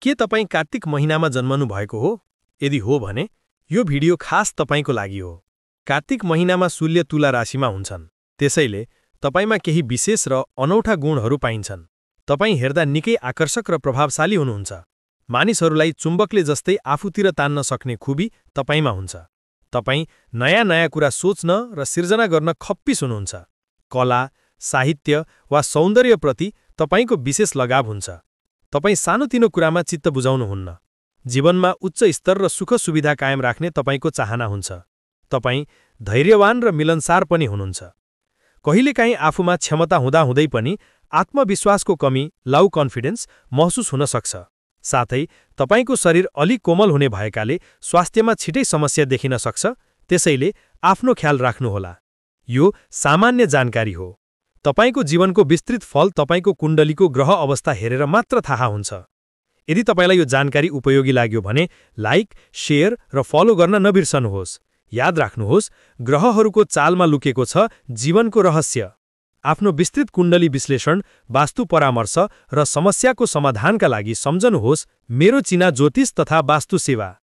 के तपाईँ कार्तिक महिनामा जन्मनु भएको हो? यदि हो भने यो भिडियो खास तपाईंको लागि हो। कार्तिक महिनामा सूर्य तुला राशिमा हुन्छन्, त्यसैले तपाईमा केही विशेष र अनौठा गुणहरू पाइन्छन्। तपाईं हेर्दा निकै आकर्षक र प्रभावशाली हुनुहुन्छ। मानिसहरूलाई चुम्बकले जस्तै आफूतिर तान्न सक्ने खुबी तपाईमा हुन्छ। तपाईं नयाँ कुरा सोच्न र सिर्जना गर्न खप्पिस हुनुहुन्छ। कला, साहित्य वा सौन्दर्यप्रति तपाईंको विशेष लगाव हुन्छ। तपाईं सानोतिनो कुरामा चित्त बुझाउनुहुन्न। जीवनमा उच्च स्तर र सुख सुविधा कायम राख्ने तपाईंको चाहना हुन्छ। तपाईं धैर्यवान र मिलनसार पनि हुनुहुन्छ। कहिलेकाहीँ आफूमा क्षमता हुँदाहुँदै पनि आत्मविश्वासको कमी, लौ कन्फिडेन्स महसुस हुन सक्छ। साथै तपाईंको शरीर अलि कोमल हुने भएकाले स्वास्थ्यमा छिटै समस्या देखिन सक्छ, त्यसैले आफ्नो ख्याल राख्नुहोला। यो सामान्य जानकारी हो। तपाईंको जीवनको विस्तृत फल तपाईंको कुण्डलीको ग्रह अवस्था हेरेर मात्र थाहा हुन्छ। यदि तपाईलाई यो जानकारी उपयोगी लाग्यो भने लाइक, शेयर र फलो गर्न नबिर्सनुहोस्। याद राख्नुहोस्, ग्रहहरूको चालमा लुकेको छ जीवनको रहस्य। आफ्नो विस्तृत कुण्डली विश्लेषण, वास्तु परामर्श र समस्याको समाधानका लागि सम्झनुहोस् मेरो चिना ज्योतिष तथा वास्तु सेवा।